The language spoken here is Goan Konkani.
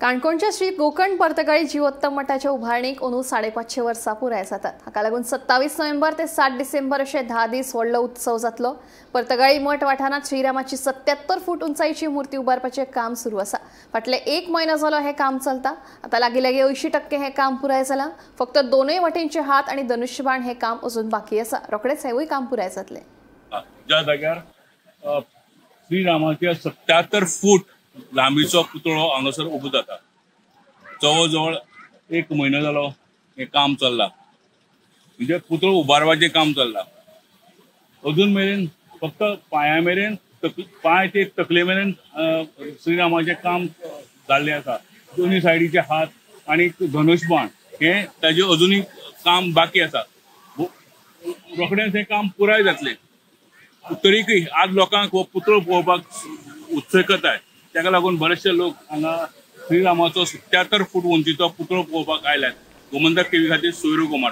काणकोणच्या श्री गोकर्ण पर्तगाळी जिवोत्तम मठाच्या उभारणीक अंदू 550 वर्सां पुराय जातात. हाका लागून 27 नोव्हेंबर ते 7 डिसेंबर अशे 10 दीस व्हडलो उत्सव जातलो. पर्तगाळी मठ वाठारांत श्रीरामाची 77 फूट उंचायेची मूर्ती उबारपाचें काम सुरू आसा. फाटले 1 म्हयनो जालो हें काम चलता. आतां लागीं लागीं 80% हें काम पुराय जालां. फक्त दोनूय वटेनचे हात आनी धनुष्यबाण हें काम अजून बाकी आसा. रोखडेच हेंवूय काम पुराय जातलें. ज्या जाग्यार श्रीरामाचे 77 फूट लांबीचो पुतळो हांगासर उबो जाता. जवळ जवळ 1 म्हयनो जालो हें काम चल्लां, म्हणजे पुतळो उबारपाचें काम चल्लां. अजून मेरेन फक्त पांया मेरेन, पांय ते तकले मेरेन श्रीरामाचें काम जाल्लें आसा. दोनूय सायडीचे हात आनी धनुष्यबाण हें ताजें अजुनूय काम बाकी आसा. रोखडेंच हें काम पुराय जातलें. तरीकय आज लोकांक हो पुतळो पळोवपाक उत्सुकताय, ताका लागून बरेचशे लोक हांगा श्रीरामाचो 77 फूट उंचीचो पुतळो पळोवपाक आयल्यात. गोमंतक टीव्ही खातीर सोयरू कुमार.